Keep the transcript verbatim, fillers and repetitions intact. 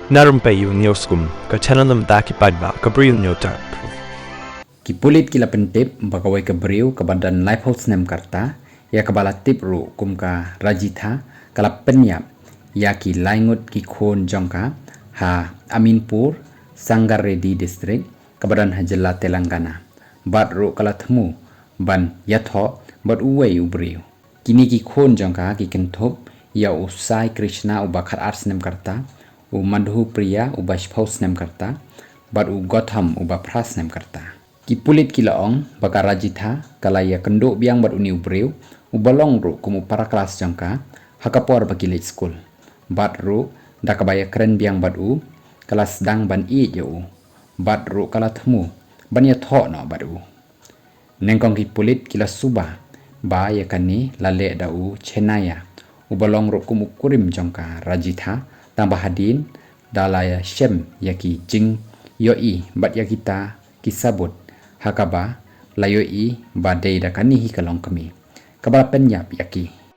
Na rympei ïa u News Kum, ka channel na bynta ki paidbah ka Bri u Hynñiewtrep. Ki pulit ki la pyntip ba kawei ka briew kaba don laiphew snem ka rta, ïa kaba la tip ruh kum ka Rajitha, ka la pynïap ïa ki lai ngut ki khun jong ka ha Aminpur, Sangareddy District, kaba don ha jylla Telangana. Bad ruh ka la thmu ban ïathoh bad uwei u briew. Kine ki khun jong ka ki kynthup ïa u Sai Krishna uba khatar snem ka rta, u Madhupriya uba shiphew snem ka rta, bad u Gotham uba phra snem ka rta. Ki pulit ki la ong ba ka Rajitha ka la ïakynduh biang bad une u briew uba long ruh kum u para klas jong ka ha ka por ba ki leit skul. Bad ruh da kaba ïakren biang bad u, ka la sdang ban ïeit ïa u. Bad ruh ka la thmu ban ïathoh noh bad u. Nyngkong ki pulit ki la suba ba ïa kane la leh da u Chennaiah, uba long ruh kum u kurim jong ka Rajitha, tang ba hadien da la ïashem ïa ki jingïohi bad ïa kita ki sabut, ha kaba la ïohi ba dei da kane hi ka longkmie kaba la pynïap ïa ki.